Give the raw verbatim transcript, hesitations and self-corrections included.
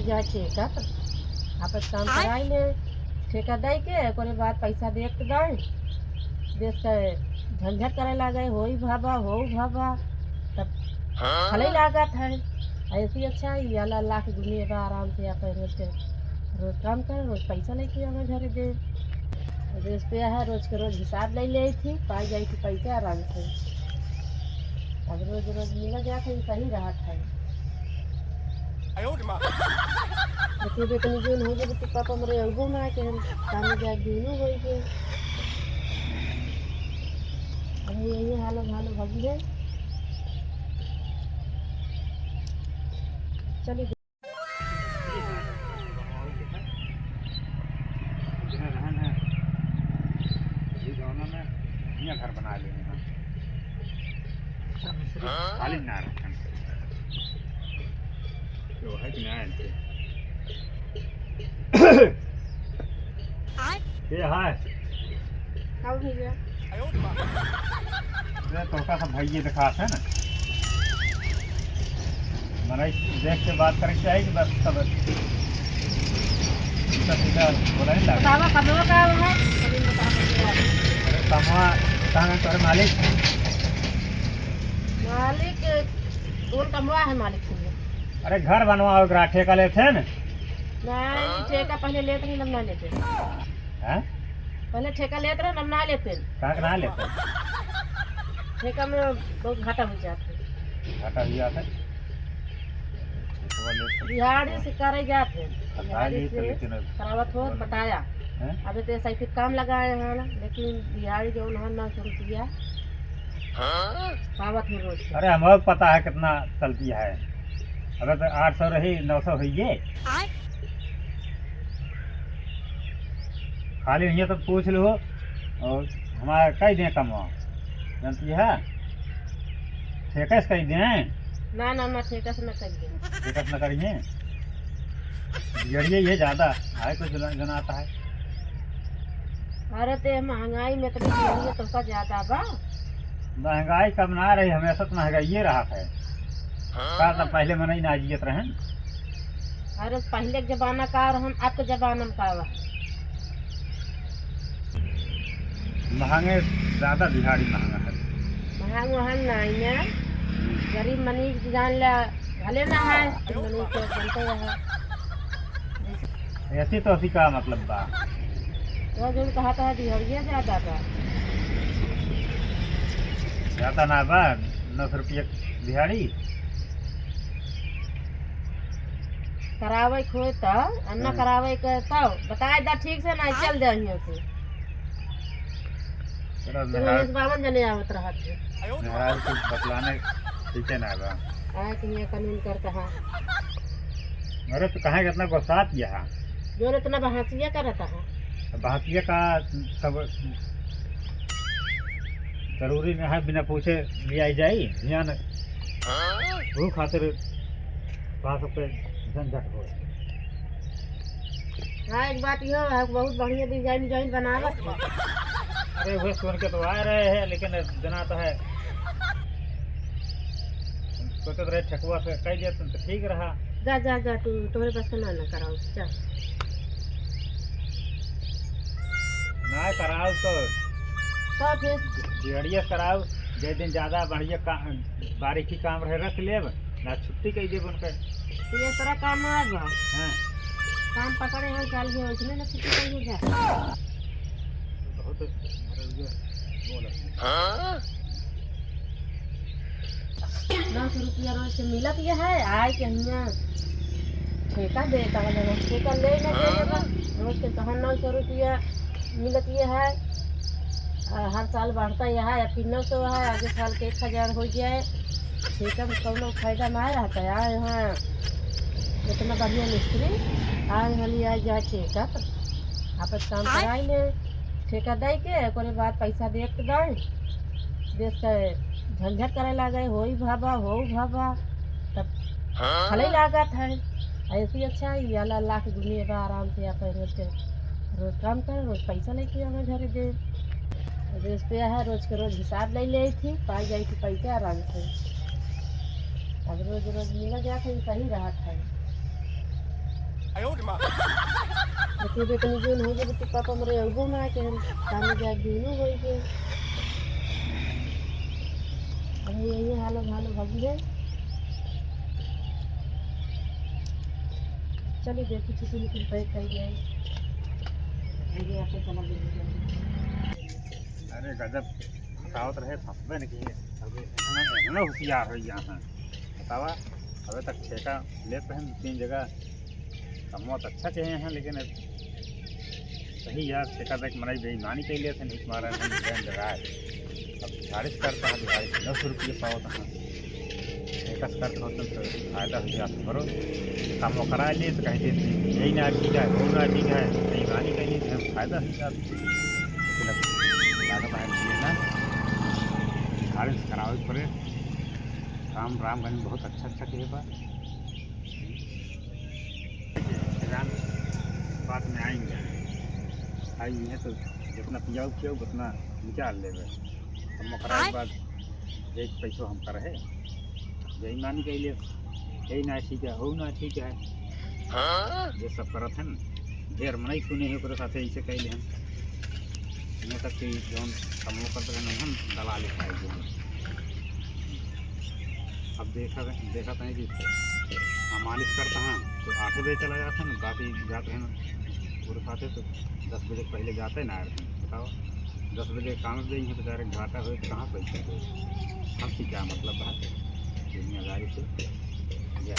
जा ठेका पर आपन काम कराई ले, ठेका दे के, ओकरे बाद पैसा देत दाई, देश के झंझट करे लागे, होई भाभा, होऊ भाभा, तब हाँ? चले लागत है। ऐसी अच्छा है, ये अल्लाह, अल्लाह के दुनिया बा, आराम से आपन रोज के, रोज काम करे, रोज पैसा लेके आवे घरे दे। रोज पे है, रोज के रोज हिसाब ले ले थी, पाई जाई थी पैसा आराम से। अब रोज रोज मिला जात है, सही रहत है। देखिए, बेटनी जोन हो गए, तो पापा मरे अगो में आके हम काम में जाए, दोनों हो गए। अब यही हालो भालो भगी है। चलिए। ये जमाना में हियाँ घर बना लेने हैं। अच्छा, मिस्त्री खाली ना रखन। तो है कि ना है? के है? का भैया? अरे, तोका सब भइये देखात है ना। मनई देख के बात करे के चाही कि बस सब सीधा सीधा बोला नहीं लागत। बतावा, कमवा का है? अरे, कमवा कहाँ है तोरे मालिक? मालिक, कौन कमवा है मालिक से? अरे, घर बनवावे के रहा, ठेका लेत है ना? नहीं, ठेका पहले लेत रहे, अब ना लेते। हैं? पहले ठेका लेत रहे, अब ना लेते। कहाँ के ना लेते? ठेका में बहुत घाटा हो जाता है। घाटा हो जाता है? ठेकवा लेते। दिहाड़ी से करे जाते हैं। पता दिहाड़ी नहीं तो से लेकिन अब करावत हो, बोले। बताया। हैं? अबे तो ऐसा ही फिर काम लगाए हैं ना, लेकिन दिहाड़ी जो उन्होंने नौ सौ रुपया पावत है रोज के। अरे, हमको पता है कितना चलती है। अबे तो आठ सौ रही, नौ सौ हुई है। खाली हियाँ तो पूछ लो और हमारा कई दिन कमवा, जानती है, ठेका से कई दिन। ना, ना, ना, ठेका से ना कई दिन। ठेका से ना करिए, बिगड़िए ये ज्यादा है, कुछ जना-, जनाता है। अरे, ते महंगाई में इतनी बिगड़िए तो का ज्यादा बा? महंगाई कम ना रही, हमेशा तो महंगाई ये रहा है। का तो पहले मनई ना जियत रहन। अरे, पहले के जमाना का और हम अब के जमाना में का बा? महंगे ज्यादा, दिहाड़ी महंगा है। महंग वहंग नहीं है, गरीब मनीष जान ला भले ना है, गरीब मनीष के बनते रहे। ऐसी तो ऐसी का मतलब बा? तो जो कहा था दिहाड़िया ज्यादा बा। ज्यादा ना बा, नौ सौ रुपया दिहाड़ी। करावे के होए तब, आ ना हम्म। करावे के तब, बताए दा ठीक से, ना चल जाए हियां से। चलो, तू मेहरारू, हमें बावन जने आवत रहत है। मेहरारू कुछ बतलाने ठीक है ना बा। आए कि ये कानून करता है। अरे, तो कहाँ के इतना गुस्सात यहाँ? जो इतना बहसिया करता है। तो बहसिया का सब जरूरी नहीं है, बिना पूछे लियाई जाई, ध्यान वो खातिर बात पे झंझट हो। हाँ, एक बात यो है, बहुत बढ़िया design, design बनावत है। अरे, वह सुन के तो आ रहे हैं, लेकिन जना तो है, सोचत रहे ठेकवा से कह दिया तो ठीक रहा। जा, जा, जा, तू, तोहरे बस के ना, ना कराओ, जा। ना कराओ तो तो फिर? दिहड़िया कराओ, जे दिन ज्यादा बढ़िया का-, बारीकी काम रहे, रख लेब, ना छुट्टी कह देब उनके। तो ये तरह काम ना बा। हाँ। काम पकड़े हैं, चल गए, उसने ना छुट्टी कह दी जा। बहुत, मतलब, ये बोलत है। हाँ? नौ सौ रुपया रोज के मिलत ये है, आए के हियाँ ठेका देता है, जब ठेका ले ना दे, हाँ। रोज के कहाँ नौ सौ रुपया मिलत ये है, आ, हर साल बढ़ता ये है, अब फिर नौ सौ है, आगे साल के एक हजार हो जाए, ठेका में कौनो फायदा ना रहता है। आ, यहाँ इतना बढ़िया मिस्त्री, आ, यहाँ ले आ जाए ठेका पर, आपन काम कराई ले, ठेका दे के, ओकरे बाद पैसा देत दाई, देश के झंझट करे लागे, होई भाभा, होऊ भाभा, तब हाँ। चले लागत है। ऐसी अच्छा है, ये अल्लाह, अल्लाह के दुनिया बा, आराम से आपन रोज के, रोज काम करे, रोज पैसा लेके आवे घरे दे। रोज पे है, रोज के रोज हिसाब ले ले थी, पाई जाई थी पैसा आराम से। अब रोज रोज मिला जात है, सही रहत है। देखिए, बेकनी जोन हो गए, तो पापा मरे अउबो ना के हम काम जाए, दोनों हो गए। अरे, यही हाल है, हाल है, भाभी है। चलिए, देखो, किसी ने कुछ पैक कर दिया है। ये आपको चला दीजिए। अरे, गजब फंसावत रहे, फंसबे न किए। अबे, इतना, इतना होशियार हो यहाँ। बतावा, अबे तक ठेका लेत रहन तीन जगह, कमवा तो अच्छा कहे हैं, लेकिन अब सही यार, ठेका देख मनई बेईमानी कइ लेत हैं, नहीं तुम्हारा हम गैन डराए। अब दिहाड़ी से करता है, दिहाड़ी से नौ सौ रुपये पावत हैं, ठेका से करता होता तो फायदा हो जात हमरो। कमवा करा लिए तो कह देते, यही ना ठीक है, वो ना ठीक है, बेईमानी कइ लेत हैं, फायदा हो जात। लेकिन अब लागत है कि ना, दिहाड़ी से करावे पड़े। काम रामगंज में बहुत अच्छा अच्छा किहे बा। राम बात में आएंगे, आई है तो जितना पियाऊ पियाऊ उतना निकाल लेबे। हम ओकरा के बाद एक पैसो हम करे, बेईमानी कइ ले, यही ना ठीक है, हो ना ठीक है। हाँ? ये सब करत है ना, ढेर मनई सुने हैं, ओकरे साथे ऐसे कइ ले हम। यहाँ तक कि जौन समूह करते हैं, हम दलाल ही खाए जो हम। अब देखा, देखा था कि हम मालिश करता है, तो आठ बजे चला जाता है ना, बाकी जाते हैं ना, ओकरे साथे तो दस बजे पहले जाते ना, बताओ, दस बजे काम पे यहीं बेचारे घाटा होए तो कहाँ पैसा दे? हमसे क्या मतलब है दुनियादारी से? या